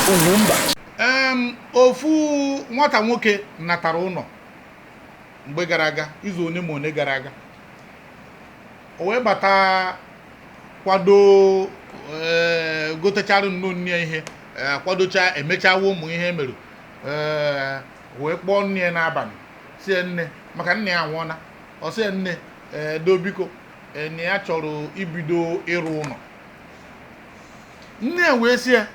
Ugwumba. Ofu nwata nwoke natara ụlọ mgbe gara aga, izu one ma one gara aga, o wee bata kwado, gotechara nnọọ nne ya ihe, kwadocha, emechawa ụmụ ihe mere, wee kpọọ nne ya n'abalị, si ya nne, maka nne ya anwụọna. Ọ sị ya nne, do biko, na ya chọrọ ibido ịrụ ụlọ. Nne ya wee sị ya,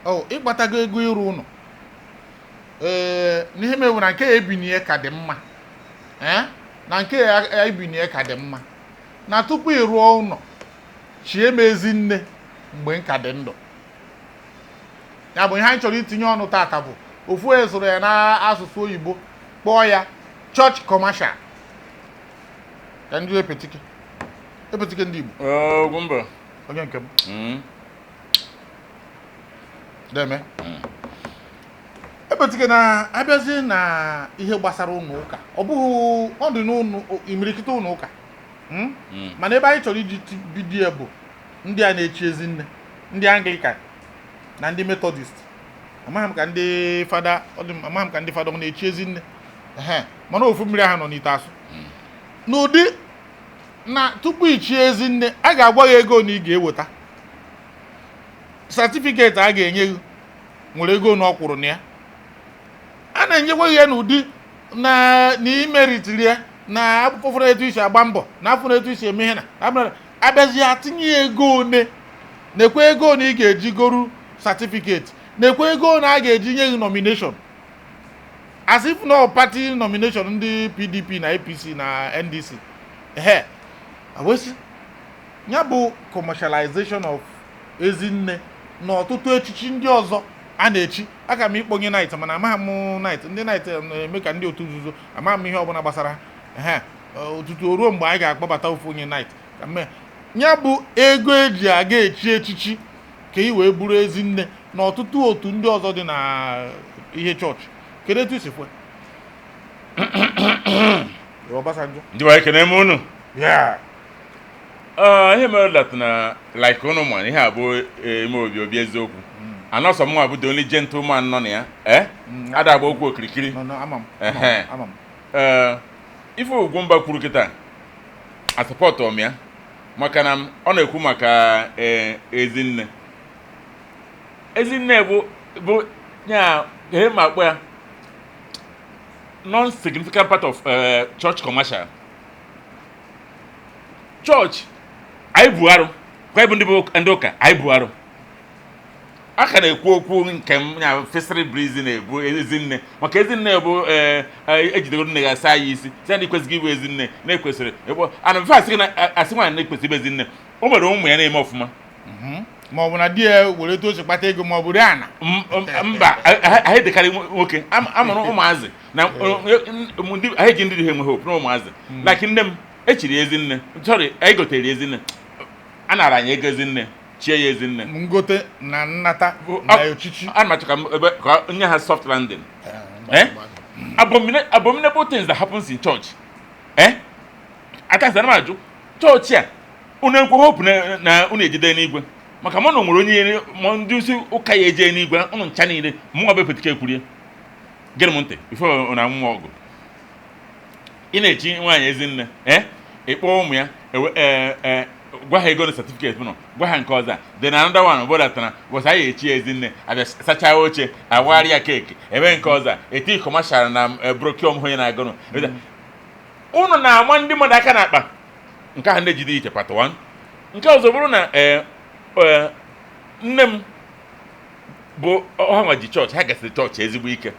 ọ ịkpatago ego ịrụ ụlọ? Ee, n'ihe mewu na nke ya ebinye ka dị mma, ee, na nke ya ebinye ka dị mma, na tupu ị rụọ ụlọ, chie m ezi nne mgbe m ka dị ndụ. Ya bụ ihe anyị chọrọ itinye ọnụ tata. Bụ ofu onye sụrụ ya n'asụsụ oyibo, kpọọ ya church commercial. Ka ndị epetike epetike ndị Igbo. Ugwumba. Onye nke m. Deme epetike na-abịazi na ihe gbasara ụlọ ụka. Ọ bụghị ọ dị n'ụlọ imirikiti ụlọ ụka, Mana ebe anyị chọrọ iji bido ya bụ ndị a na-echi ezi nne, ndị Anglican na ndị Methodist. Amaghị m ka ndị fada ọ dị m, amaghị m ka ndị fada ọ na-echi ezi nne. Ehe, mana ofu mmiri ahụ nọ n'ite asụ n'ụdị na tupu ichie ezi nne, a ga-agwa gị ego na ị ga-eweta certificate a ga-enye gị nwere ego na ọ kwụrụ na ya. A na-enyekwa gị ya n'ụdị na imeritiri ya, na afụfụrụ etu isi agba mbọ, na afụrụ etu isi eme ihe, na abịazi atinye ya ego one, na-ekwe ego one ị ga-eji goru certificate, na-ekwe ego one a ga-eji nye gị nomination, as if no party nomination, ndị PDP na APC na NDC. Ehe, awesi ya bụ commercialization of ezinne na ọtụtụ echichi ndị ọzọ a na-echi. Aka m ịkpọnye knight, mana amaghị m knight, ndị knight na-eme ka ndị otu nzuzo. Amaghị m ihe ọbụla gbasara ha. Ehe, ụtụtụ ruo mgbe anyị ga-akpọbata ofu onye knight ka mee ya bụ ego eji aga echi echichi ka ị wee bụrụ ezinne na ọtụtụ otu ndị ọzọ dị na ihe chọọchị. Kedu etu isi fue Obasanjo? Ndị wa, ekene m unu. Ya. Ihe mere that na like unu ma ihe a bụ eme obi obi eziokwu anọsọ mụ bụ the only gentleman nọ na ya, ada agba okwu okirikiri. No, ama m. Ehe. Ama m. Ee, ife Ugwumba kwuru kịta, a-support m ya, maka na ọ na-ekwu maka ezinne. Ezinne bụ ya ihe ma akpọ ya non-significant part of church commercial. Church anyị bu arụ kwa ịbụ ndị bụ ndị ụka anyị bu arụ. A ka na-ekwu okwu nke m ya fesịrị brizi na-ebu ezinne, maka ezinne bụ ejidego nne ga asa ya isi, sị na ikwesịghị ịbụ ezinne, na-ekwesịrị ịkpọ ana mfe asị gị na asị nwaanyị na-ekwesịrị ịbụ ezinne, o mere ụmụ ya na-eme ọfụma. Ma ọ bụ na di ya were etu o si kpata ego, ma ọ bụ rie ana. Mba, anyị dịkarị nwoke amụrụ ụmụazị na ndị anyị ji ndị dị ha enwe hope na ụmụazị like nne m echiri ezinne, sorry, anyị gotere ezinne, a nara anyị ego ezinne, chie ya ezinne. Ngote na nnata na echichi. Ana m achọ ka ebe ka nye ha soft landing. Eh? Abominable things that happens in church. Eh? Aka sị, ana m ajụ chọọchị a, unu ekwe hope na unu ejide n'igwe, maka mụ na o nwere onye ma ndị isi ụka ya eje n'igwe, unu ncha niile. Mụnwa bụ epetike ekwurie, gịnị m ntị ife na nwa ọgụ ị na-echi nwaanyị ezinne, ịkpọ ụmụ ya ewe, ee ee, gwa ha ego na certificate nọ, gwa ha nke ọzọ a. Then another one bụ that na bọsị anyị echi ya ezinne, abịa sachaa oche, awagharị ya cake, eme nke ọzọ a, eti commercial na brochure onye na-agụnụ unu na-ama ndị mmadụ aka n'akpa. Nke ahụ ndị jide iche part 1. Nke ọzọ bụrụ na ee ee, nne m bụ ha nwa ji chọọchị, ha gasịrị chọọchị ezigbo ike.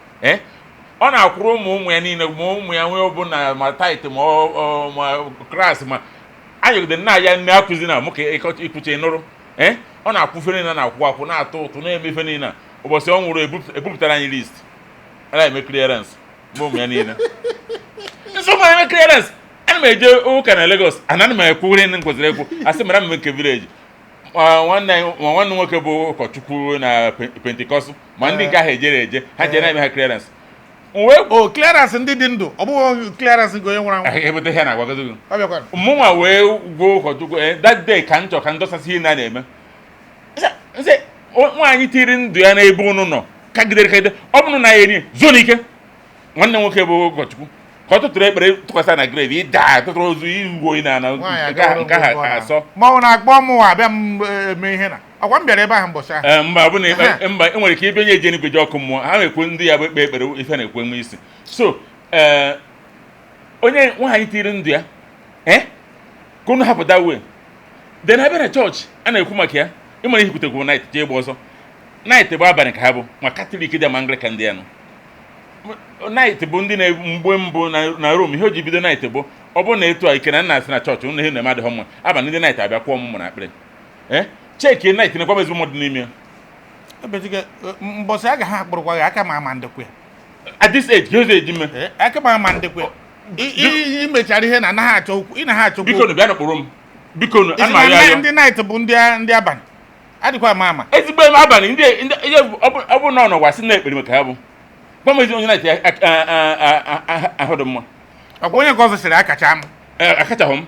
Ọ na-akwụrụ ụmụ ụmụ ya niile, ma ụmụ ya nwee ọbụla, ma tithe, ma ma class, ma anyịgide nna ya nne akụzi na mụ ka ịkwụcha nụrụ. Ọ na-akwụ ife niile, na-akwụ akwụ, na-atụ ụtụ, na-eme ife niile a. Ụbọchị ọ nwụrụ, ebupụtara anyị list, a na-eme clearance ma ụmụ ya niile nsogbu eme clearance. Ana m eje ụka na Lagos, ana m ekwuri ndị m kwesịrị ekwu, asị mara m nke village, ma nwanne anyị, ma nwanne nwoke bụ ụkọchukwu na Pentikọst, ma ndị nke ahụ ejere eje, ha jere eme ha clearance. Wee O clearance ndị dị ndụ, ọ bụghị clearance nke onye nwụrụ anwụ. Ebute ihe na-agwagozi gị. Ọ bịakwara. Mụnwa wee gwa ụkọchukwu, that day ka m chọ ka m dọsasị ihe na na-eme. Nsị Nwaanyị tiri ndụ ya n'ebe unu nọ kagidere kagide, ọ bụrụ na ya eri zuo n'ike. Nwanne m nwoke bụ ụkọchukwu, ka ọ tụtụrụ ekpere tụkwasị na grave, ịda tụtụrụ ozu iwu oyi na ana. Nwaanyị nke ahụ agawara nke ahụ ngwongwo na- asọ. Ma ọ na-akpọ mụ abịa m eme ihe na ọkwa m bịara ebe ahụ mbọchị ahụ. Ee, mba, ọ bụ na mba, e nwere ike ịbịa onye eje n'igwe ji ọkụ mmụọ ha na-ekwu ndị ya bụ ekpe ekpere ife na-ekwe nwe isi. So ee, onye nwaanyị tiri ndụ ya, ee, ka unu hapụ that way. Then abịa na chọọchị a na-ekwu maka ya, ịmara ihe kwutekwu night jee gba ọsọ. Night bụ abalị ka ha bụ, ma Katọlik dị ma Anglican dị ya nọ. Night bụ ndị na mgbe mbụ na Rome, ihe o ji bido night bụ ọ bụrụ na etu a ike na nna asị na chọọchị ụnụ ihe na-eme adịghị mma, abalị ndị night abịa kwụọ ọmụmụ na akpịrị. Ee, cheki night nekwa ezigbo mmadụ n'ime ya. Ebezike mbọsị a ga ha akpụrụkwa gị aka ma ama ndekwa ya. At this age ka ezi eji mme. Ee, aka ma ama ndekwa ya. I mechara ihe na anaghị achọ okwu, ị na ha achọ okwu. Biko nụ, bịa nụkpụrụ m, biko nụ. Isi Ana m na arịọ arịọ. Ndị night bụ ndị abalị adịkwa ama ama. Ezigbo eme abalị ndị ndị ihe ọ bụ na ọ nọgwa sị na ekpere maka ha bụ gwa m ezi onye night ahụ dị mma. Ọkwa onye nke ọzọ sịrị akacha ama. Ee, akachahụ m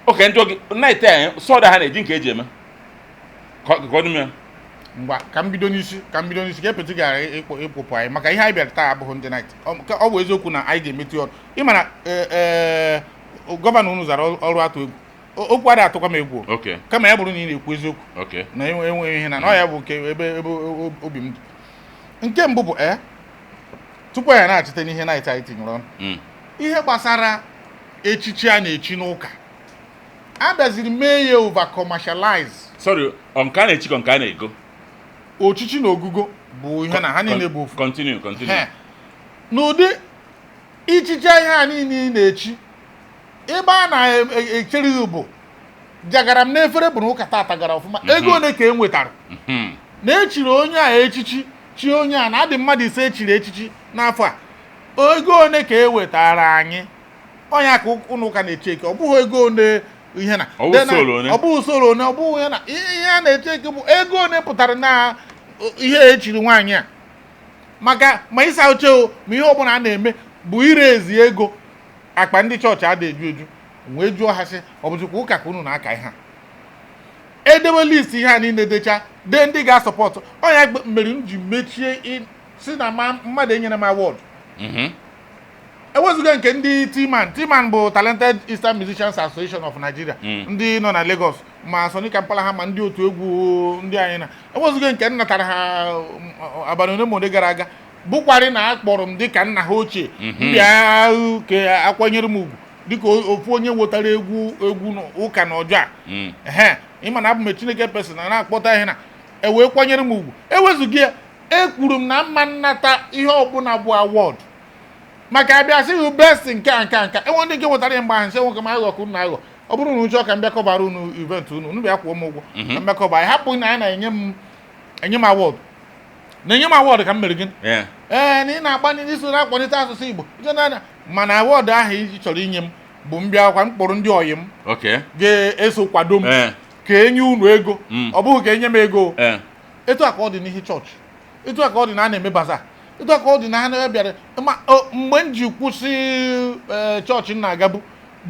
oke njọ gị night a sọda ha na-eji nke eji eme ka ọ dị m ya. Ngwa, ka m bido n'isi, ka m bido n'isi, ka epeti gara ịkpụpụ anyị maka ihe anyị bịara taa abụghị ndị night. Ọ bụ eziokwu na anyị ga-emetụ ya ọnụ. Ị ma na ee, gọvanọ unu zara ọrụ atụ egwu. Okwu adịghị atụkwa m egwu o. Kama ya bụrụ na ị na-ekwu eziokwu na enweghị ihe na ọ ya bụ nke ebe obi m dị. Nke mbụ bụ, ee, tupu anyị na-achịte n'ihe night anyị tinyere ọnụ, ihe gbasara echichi a na-echi n'ụka a bịaziri mee ya over commercialize. Sorry, ọ nke a na-echi ka nke a na-ego? Ochichi na ogugo bụ ihe na ha niile bụ ofu. Continue, continue. He. N'ụdị ichicha ihe a niile ị na-echi, ebe a na-echere gị bụ jagara m n'efere bụ na ụka tata gara ọfụma, ego ole ka e nwetara, na echiri onye a echichi, chi onye a na adị mmadụ 5 echiri echichi n'afọ a, ego ole ka e wetara anyị. Onye ka ụlọ ụka na-eche eke, ọ bụghị ego ole ihe na Ọ bụ Then usoro one. ọ bụghị usoro one, ọ bụghị ihe na ihe a na-eche eke bụ ego ole pụtara na ihe echiri nwaanyị a, maka ma ịsa oche o, ma ihe ọbụla a na-eme bụ ire ezi ego. Akpa ndị chọọchị ada eju eju. Wee jụọ ha sị, ọ bụzikwa ụka ka unu na-aka ihe a? Edewe list ihe a niile, decha dee ndị ga-asọpọtụ ọnya mere m ji mechie si na ma mmadụ enyere m award. Ewezụga nke ndị Timan. Timan bụ Talented Eastern Musicians Association of Nigeria, ndị nọ na Lagos, ma Sony Kampala ha, ma ndị otu egwu ndị anyị na ewezụga nke m natara ha abalị ole ma ole gara aga, bụkwarị na akpọrọ m dịka nna ha ochie mbịa ka akwanyere m ugwu dịka ofu onye wetara egwu n'ụka na ọjọọ a. Ehe, ịma na abụ m Chineke person na na-akpọta ihe na ewee kwanyere m ugwu. Ewezụga ya, ekwuru m na mma nnata ihe ọbụla bụ award, maka abịa sị gị best nke a, nke a, nke a. Enwe ndị nke wetara ya mgbe ahụ, nsị nwoke m aghọ ka unu aghọ. Ọ bụrụ na uche ka m bịa kọbara unu event unu, unu bịa kwụọ m ụgwọ ka m bịa kọba. Hapụ na a na-enye m enye m award, na-enye m award ka m mere gịnị? Ee, na ị na-agba n'iso na-akwalite asụsụ Igbo. Iche na mana award ahụ ị chọrọ inye m bụ m bịa kwa mkpụrụ ndị ọyị m ga-eso kwado m ka enye unu ego. Ọ bụghị ka enye m ego. Etu a ka ọ dị n'ihe chọọchị, etu a ka ọ dị na a na-eme bazaar, etu a ka ọ dị na ha na-bịara ma mgbe m ji kwụsị ee, chọọchị m na-agabu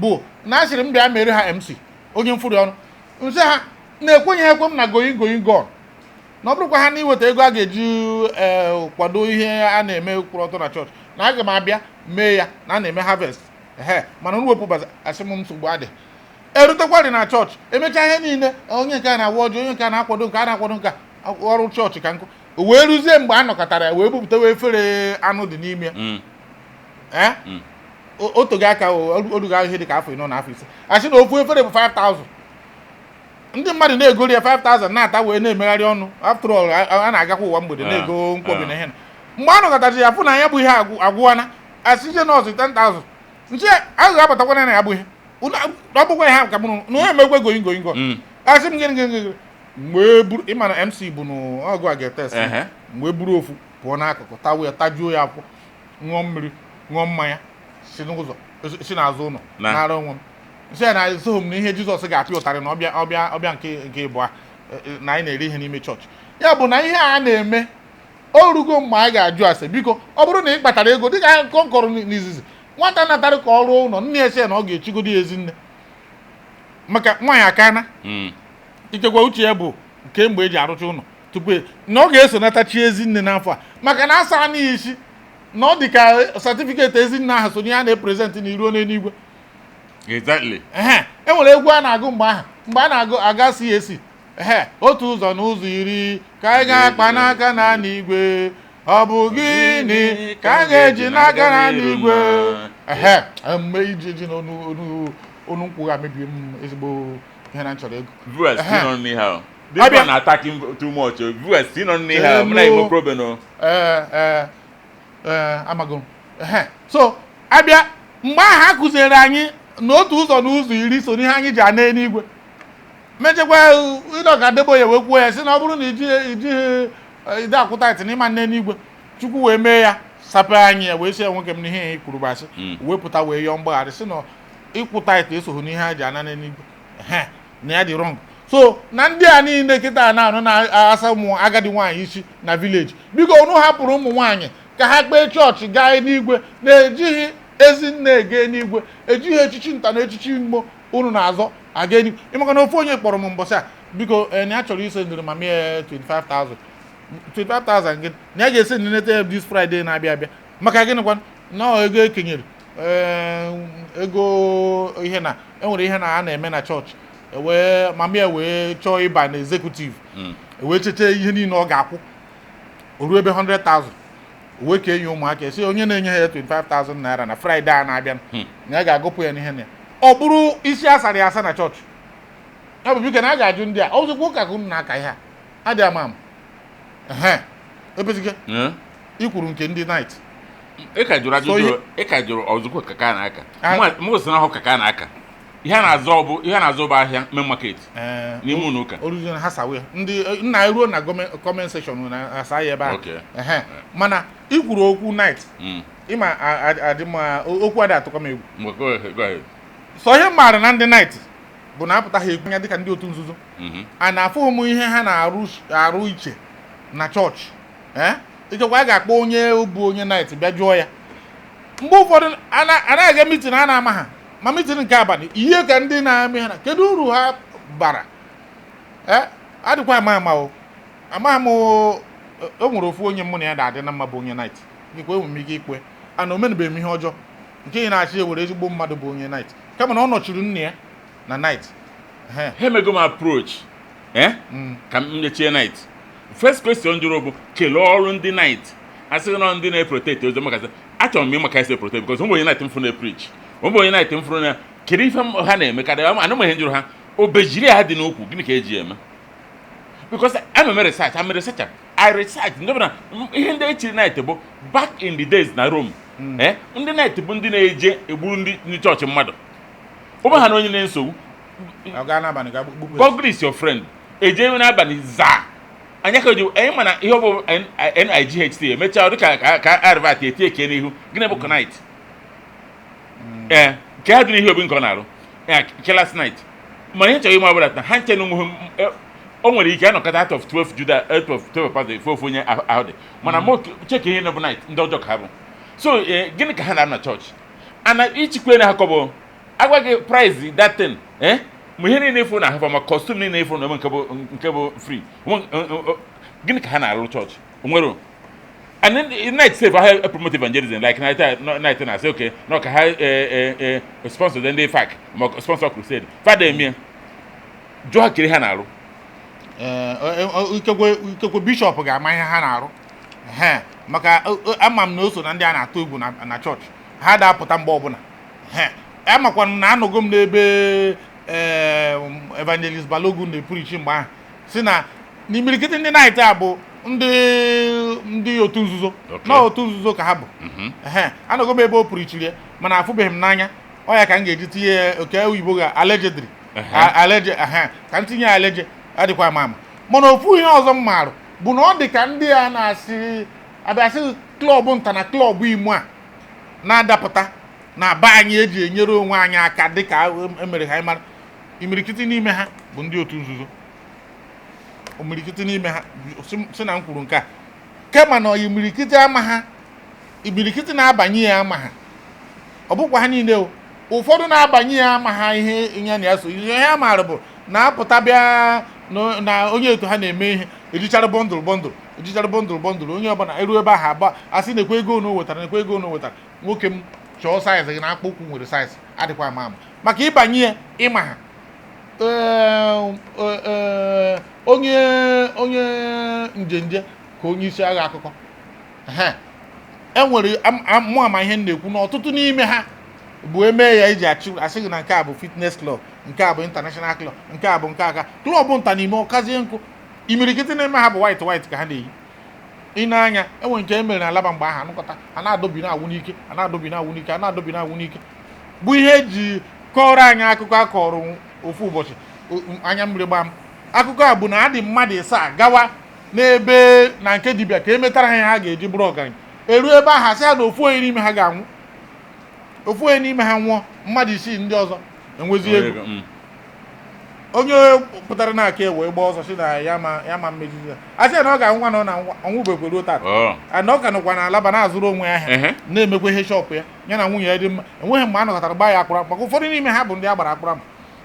bụ na asịrị m bịa mere ha MC onye mfụrụ ọnụ, nsị ha na-ekwenyeghị ekwe m na going, going, gone, na ọ bụrụkwa ha na iweta ego a ga-eji ee kwado ihe a na-eme kwụrụ ọtọ na chọọchị, na aga m abịa mee ya na a na-eme harvest. Ehe, mana unu wepụ bazaar, asị m nsogbu adị. Erutekwarị na chọọchị, emechaa ihe niile, onye nke a na-awa ọjị, onye nke a na-akwado nke a na-akwado nke a, ọrụ chọọchị ka nkụ. O wee ruzie mgbe a nọkọtara ya wee bupụta efere anụ dị n'ime ya. Ee. O togo aka, o rugo ihe dị ka afọ 40 na afọ 5, asị na ofu efere bụ 5000. Ndị mmadụ na-egori ya 5000 na-ata wee na-emegharị ọnụ. After all, a na-agakwa ụwa mgbede na-ego nkwobi na ihe na mgbe a nọkọtazi ya fụ na ya bụ ihe agwụwana, asịje nọọsụ 10,000 nche aghụghọ abatakwana na ya bụ ihe. Ọ bụkwa ihe ka mụrụ na onye emegwe going, going, gone. Asị m gịnị, gịnị, gịnị? Mgbe buru ịma na MC bụ n'ọgụ a ga-etest. Mgbe buru ofu pụọ n'akụkụ, tawo ya, tajuo ya afọ, ṅụọ mmiri, ṅụọ mmanya, si n'ụzọ si n'azụ ụlọ nara onwe m. Nsị ya na esoghị m na ihe Jizọs ga-apịa ụtarị na ọbịa ọbịa ọbịa nke ịbụa na anyị na-eri ihe n'ime chọọchị. Ya bụ na ihe a na-eme o rugo mgbe anyị ga-ajụ ase. Biko, ọ bụrụ na ị kpatara ego dịka akụkọ m kọrọ n'izizi, nwata natara ka ọ rụọ ụlọ, nne ya sị ya na ọ ga-echigodi ya ezi nne maka nwaanyị akana. Ikekwe uche ya bụ kemgbe eji arụcha ụlọ. Tupu na ọ ga-esonatachi ezinne n'afọ a, maka na asa anya isi na ọ dị ka certificate ezinne ahụ so n'ihe a na-epresent na iruo n'eluigwe. Ehe, e nwere egwu a na-agụ mgbe ahụ, mgbe a na-agụ aga CAC. Ehe, otu ụzọ na ụzọ iri ka anyị ga-akpa n'aka na n'igwe, ọ bụ gịnị ka a ga-eji n'aka na n'igwe? Ehe, mgbe iji ji n'onu onu onu nkwụ ga-emebie m ezigbo ihe na m chọrọ ego. Viewers, Ehe. si nọ n'ihe ahụ. This Abịa. one attacking too much o. Viewers, si nọ n'ihe ahụ. Mụ na Elu. enwe problem o. Ee, amago m. Ehe, so abịa mgbe ahụ, a kụziere anyị na otu ụzọ na ụzọ iri so n'ihe anyị ji ana eluigwe. Mechekwa ịdọka Adeboye wee kwuo ya sị na ọ bụrụ na ijighị ide akwụ tithe n'ịma nne n'igwe. Chukwu wee mee ya sape anyị ya, wee sị ya, nwoke m, n'ihe ya kwuru bụ asị. Wepụta wee yọọ mgbaghara, sị na ịkwụ tithe esoghi n'ihe a ji ana n'eluigwe. Ehe, na ya dị wrong. So na ndị a niile kịta na-anụ na-asa ụmụ agadi nwaanyị isi na village, biko unu hapụrụ ụmụ nwaanyị ka ha kpee chọọchị gaa n'igwe, na-ejighị ezinne ege n'igwe, ejighị echichi nta na echichi mgbo unu na-azọ aga enigwe. Ịmaka na ofu onye kpọrọ m mbọsị a, biko, na ya chọrọ ise ndịrị ma mie 25,000, 25,000 gị na ya ga-esi nnete ya this Friday na-abịa abịa. Maka gịnịkwa? Na ọ ego ekenyere, ego ihe na enwere ihe na a na-eme na chọọchị, wee mama ya wee chọọ ịba na executive, wee chete ihe niile ọ ga-akwụ, o ruo ebe 100,000, wee kee ya ụmụaka, esi onye na-enye ha ya 25,000 naira na Friday a na-abịa, na ya ga-agụpụ ya n'ihe na ya ọ bụrụ isi asara ya asa na chọọchị. Ya bụ, biko, na a ga-ajụ ndị a ọzọkwa ụka ka unu na-aka ihe a adị ama ama. Ehe, ebezike. I kwuru nke ndị knight. Ị ka jụrụ So ajụjụ. Ị ka jụrụ ọzụkwa kaka na aka. Mụ sị na ahụ kaka na aka, ihe a na-azụ bụ ihe a na-azụ bụ ahịa main market n'ime ụlọ ụka. Oruzie na ha sawe ya. Ndị nna eruo na comment section na asa ya ebe ahụ. Ehe, mana i kwuru okwu knight. Ịma adị mma, okwu adị atụkọ m egwu. Ngwa, go ahead, go ahead. Sọ ihe m maara na ndị knight bụ na apụta ha egwu anya dịka ndị otu nzuzo. A na-afụghị m ihe ha na-arụ arụ iche na chọọchị. Ee, ikekwe a ga-akpọ onye bụ onye knight bịa jụọ ya. Mgbe ụfọdụ a anaghị aga meeting a na-ama ha ma meeting nke abalị, ihe ka ndị na-eme ha na kedu uru ha bara? Ee, adịkwa ama ama o, amaghị m o. O nwere ofu onye mụ na ya na-adị na mma bụ onye knight. Ikwe enwere m ike ikwe ana omenubeghị m ihe ọjọọ nke ị na-achị ewere ezigbo mmadụ bụ onye knight, kama na ọ nọchiri nna ya na knight. Ehe. Ha emego m approach, eh? Ka m nyechie knight. First question jụrụ bụ kelee ọrụ ndị knight. Asịghị na ndị na-eprotect ozi maka achọrọ m ịmaka esi protect, because ụmụ onye knight m fụ na-epreach, ụmụ onye knight m fụrụ na kedu ife ha na-emekarị? Anụ m ihe jụrụ ha, obejiri ha dị n'ukwu, gịnị ka eji eme? Because I'm a research, I'm a researcher, I research. Ndị ọbụla ihe ndị echiri knight bụ back in the days na Rome, eh, ndị knight bụ ndị na-eje egburu ndị chọọchị mmadụ ụmụ ha na onye na-nsogbu. Ọ gaa n'abalị ga gbukpu. Google is your friend. Eje n'abalị zaa anya ka oji anyị mana ihe ọ bụ NIGHT emechaa ọ dịka ka arvat eti eke n'ihu. Gịnị bụ knight? Ee, nke ha dị n'ihu obi nke ọ na-arụ ya killers knight. Mana ihe chọrọ ime ọbụla na ha nche na onwe ha, o nwere ike anọkọta out of 12 Judah, out of 12 apostles, ofu onye ahụ dị mana mụ cheke ihe bụ knight, ndị ọjọọ ka ha bụ. So gịnị ka ha na-arụ na chọọchị ana ichikwe na ha kọbọ agwa gị price that thing, eh, ma ihe niile ịfụ na ahụ, ma costume niile ịfụ na nke bụ free. Gịnị ka ha na-arụ chọọchị? Onwere and then the knight sef ha promote evangelism like knight knight na say okay no ka ha sponsor ndị FAC ma sponsor crusade fada emie jụọ ha kiri ha na-arụ. Ee, ikekwe bishọp ga-ama ihe ha na-arụ. Ehe, maka ama m na o so na ndị a na-atụ egwu na chọọchị ha da-apụta mgbe ọbụla. Ehe, amakwana m na anọgo m n'ebe ee Evangelist Balogun na-epreach mgbe ahụ, si na n'imirikiti ndị knight a bụ ndị otu nzuzo. Na otu nzuzo ka ha bụ. Ehe, anọgo m ebe o preachiri ya, mana afụbeghị m n'anya. Ọ ya ka m ga-eji tinye ya oke oyibo ga allegedly. Allege, ehe, ka m tinye ya allege, adịkwa ama ama. Mana ofu ihe ọzọ m maara bụ na ọ dị ka ndị a na-asị abịasị club nta na club imo a na-adapụta na be anyị eji enyere onwe anyị aka, dịka emere ka anyị mara, imirikiti n'ime ha bụ ndị otu nzuzo. Imirikiti n'ime ha si na m kwuru nke a, kama na imirikiti ama ha, imirikiti na-abanye ya ama ha. Ọ bụkwa ha niile o, ụfọdụ na-abanye ya ama ha ihe ya na ya so. Ihe ha maara bụ na-apụta bịa na onye otu ha na-eme ihe. Ejichara bundle bundle, ejichara bundle bundle, onye ọbụla eru ebe ahụ agba asị nekwe ego ono wetara, nekwe ego ono wetara. Nwoke m, chọọ size gị na akpụkpọ ụkwụ nwere size adịkwa ama ama maka ịbanye ya ịma ha. Ee, ee, onye njenje ka onye isi agha akụkọ. Ehe. Enwere mụ ama ihe m na-ekwu na ọtụtụ n'ime ha bụ eme ya eji achụ asị gị na nke a bụ fitness club, nke a bụ international club, nke a bụ nke aka club nta n'ime ọkazie nkụ. Imirikiti n'ime ha bụ white white ka ha na-eyi. Ị na-anya enwe nke e mere na Alaba mgbe ahụ, anụkọta a na-adọbi na-awụ n'ike, a na-adọbi na-awụ n'ike, a na-adọbi na-awụ n'ike, bụ ihe eji kọrọ anyị akụkọ a kọrọ ofu ụbọchị. Anya mmiri gbaa m. Akụkọ a bụ na adị mmadụ ịsaa gawa n'ebe na nke dibịa ka emetara ha ihe ha ga-eji bụrụ ọgaranya. Eruo ebe ahụ, asị ha na ofu onye n'ime ha ga-anwụ. Ofu onye n'ime ha nwụọ, mmadụ isii ndị ọzọ enwezi ego. Onye pụtara na aka wee gbaa ọsọ si na ya ma ya ma mmejizi ya, asị ya na ọ ga-anwụ, na ọ na ọnwụbekwe ruo tata. Ana ọ ka nọkwa na Alaba na-azụrụ onwe ya ahịa, na-emekwa ihe shop ya, ya na nwunye ya dị mma. Enweghị mgbe a nọkọtara gbaa ya akpụrụ, maka ụfọdụ n'ime ha bụ ndị a gbara akpụrụ ama.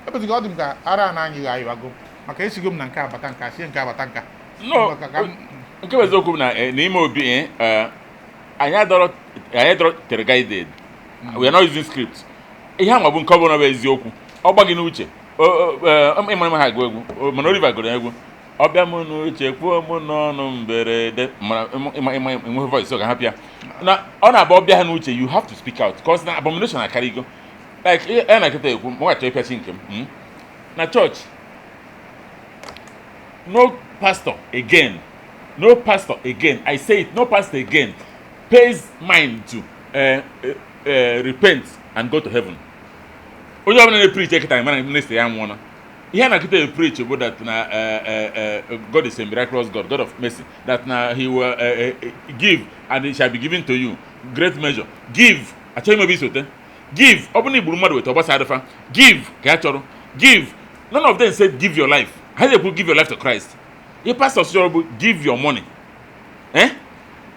Ebeziga ọ dị m ka ara na anyị ga-ayọago maka esigo m na nke abata nka sie nke abata nka. No. Maka ka Nke bụ eziokwu bụ na n'ime obi anyị adọrọ teleguided. We are not using script. Ihe ama bụ nke ọ bụla bụ eziokwu, ọ gba gị n'uche. Ịmara ma ha agụ egwu mana Oliver gụrụ egwu ọbịa m n'uche kwuo m n'ọnụ mberede, mana ịma enweghị voice ọ ga-ahapụ ya na ọ na-abụ ọbịa ha n'uche. You have to speak out cause na abomination akarịgo. Like ihe a na-akịta ekwu, mụ achọ ịpịachi nke m, Na church, no pastor again, no pastor again, I say it, no pastor again pays mind to repent and go to heaven. Onye ọbụla na-epreach ekịta mana ministry ya nwụọna. Ihe a na-akịta epreach bụ that na God is a miraculous God, God of mercy, that na he will give and it shall be given to you, great measure. Give, achọghị m ebe isote give. Ọ bụrụ na igburu mmadụ weta ọgbasa adịfa give ka ya chọrọ give. None of them said give your life. Ha na-ekwu give your life to Christ. Ihe pastors chọrọ bụ give your money.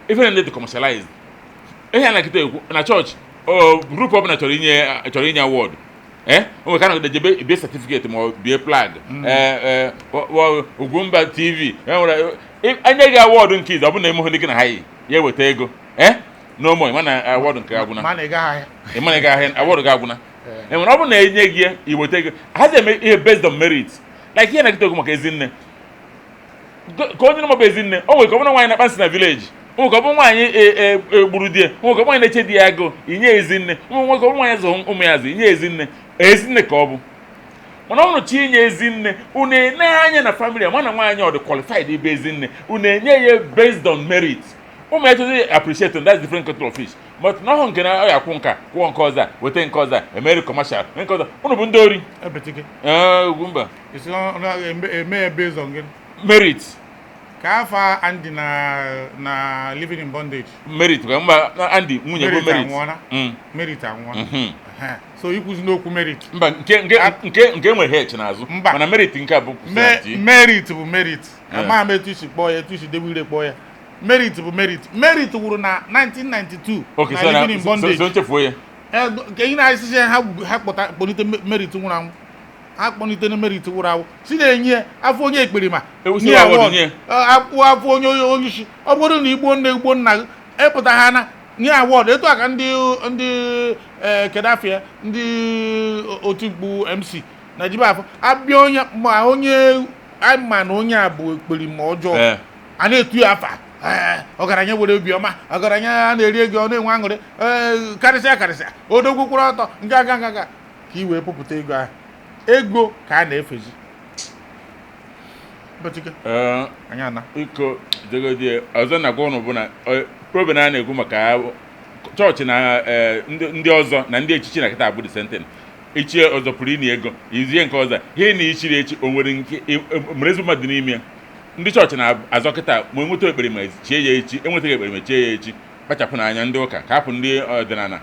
Ife na ndị commercialized ihe a na-akịta ekwu na chọọchị, group ọbụla chọrọ inye award. O nwere ka a nọgide jebe bie certificate ma ọ bie plaque. Ugwumba TV enwere enye gị award nke izu ọ bụrụ na emeghe gị na ha yi ya eweta ego. No more mana award nke agwụna. Ma na ị gaghị ahịa. Ị mana ị ga ahịa, award gị agwụna. Enwere ọ bụrụ na enye gị ya iweta ego, ha ji eme ihe based on merit. Like ihe na-akịta okwu maka ezinne, ka onye na-amabụ ezinne, o nwere ka ọ bụrụ nwaanyị na-akpa nsị na village, o nwere ka ọ bụrụ nwaanyị egburu di ya, o nwere ka ọ bụrụ nwaanyị na-eche di ya agụụ, inye ezinne, o nwere ka ọ bụrụ nwaanyị zụ ụmụ ya azụ, inye ezinne. Ezinne ka ọ bụ. Mana ọ bụrụ chi inye ezinne, unu ene anya na family a mana nwaanyị ọ dị qualified ibe ezinne, unu enye ya based on merit. Ụmụ ya chọzi appreciate, that's different kettle of fish. But na ọhụ nke na ọ ya akwụ nka kwụọ nke ọzọ a, weta nke ọzọ a, emeri commercial nke ọzọ, unu bụ ndị ori. Ebetike. Ee, Ugwumba. Isi ọ na-eme ya based on gịnị? Merit. Ka afa Andy na Living in Bondage. Merit ka mba na Andy nwunye bụ Merit Merit. Anwụọla. Merit anwụọla. Ehe. So ikwuzi n'okwu merit. Mba, nke nwere H n'azụ. Mba. Mana merit nke a bụ kwụsịrị. Merit bụ merit. Eh. Amaghị m etu isi kpọọ ya, etu isi debe ire kpọọ ya. Merit bụ merit. Merit wụrụ na 1992 Okay, na so na Living in Bondage. So nchefuo ya. Eh, nke ị na-asịsị ha kpọta kpọlite merit nwụrụ anwụ, ha kpọlite na merit nwụrụ anwụ si na-enye ya afọ onye ekperima. Ewusi nye ya award. Award. Nye. Eh, afọ onye isi, ọ bụrụ na igbuo nne, igbuo nna gị, epụta ha na nye award. Etu a ka ndị kedafia, ndị otu mkpu MC na jibe afọ abịa onye ma onye ama na onye a bụ ekperima ọjọọ, a na-etu ya afa. Ee, ọgaranya nwere obiọma, ọgaranya a na-eri ego, ọ na-enwe aṅụrị. Ee, karịsịa karịsịa odogwu kwụrụ ọtọ nga nga nga nga ka ị wee pụpụta ego ahụ. Ego ka a na-efezi. Betike. Anyị ana. Iko jegodie ọzọ na-agwa ụnụ bụ na problem a na-ekwu maka chọọchị na ndị ọzọ na ndị echichi na kịta abụ the same thing. Ichie ọzọ pụrụ inye ego izie nke ọzọ ihe na ichiri echi, o nwere nke nwere ezigbo mmadụ n'ime ya. Ndị chọọchị na-azọ kịta ma enweta ekpere ma chie ya echi, enwetaghị ekpere ma chie ya echi. Kpachapụ n'anya ndị ụka ka hapụ ndị ọdịnala.